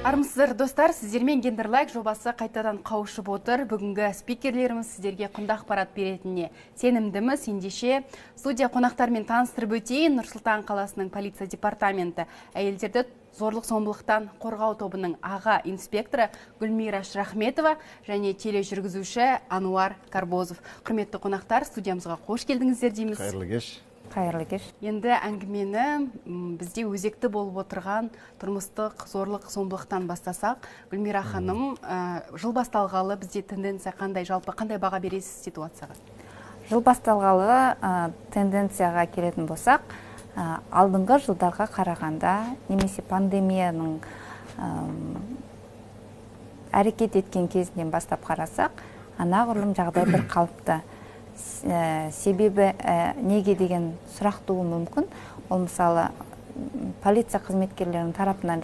Армысыздар, достар, сіздермен Гендер Лайк жобасы қайтадан қауышып отыр. Бүгінгі спикерлеріміз сіздерге құнды ақпарат беретініне сенімдіміз. Ендеше, студия қонақтарымен таныстырып өтейін. Нұр-Сұлтан қаласының полиция департаменті әйелдерді зорлық-зомбылықтан қорғау тобының аға инспекторы Гүлмира Шрахметова және тележүргізуші Ануар Карбозов. Құрметті қонақтар, студиямызға қош келдіңіздер дейміз. Қайырлы кеш. Қайырлы кеш. Енді әңгімені бізде өзекті болып отырған тұрмыстық зорлық зомбылықтан бастасақ. Гүлмира ханым, жыл басталғалы бізде тенденция қандай, жалпы қандай баға бересіз ситуацияға? Жыл басталғалы тенденцияға келетін болсақ, алдыңғы жылдарға қарағанда немесе пандемияның әрекет еткен кезінен бастап қарасақ, анағұрлым жағдай бір қалыпты. Себебі неге деген сұрақ тууы мүмкін. Ол мысалы полиция қызметкерлерінің тарапынан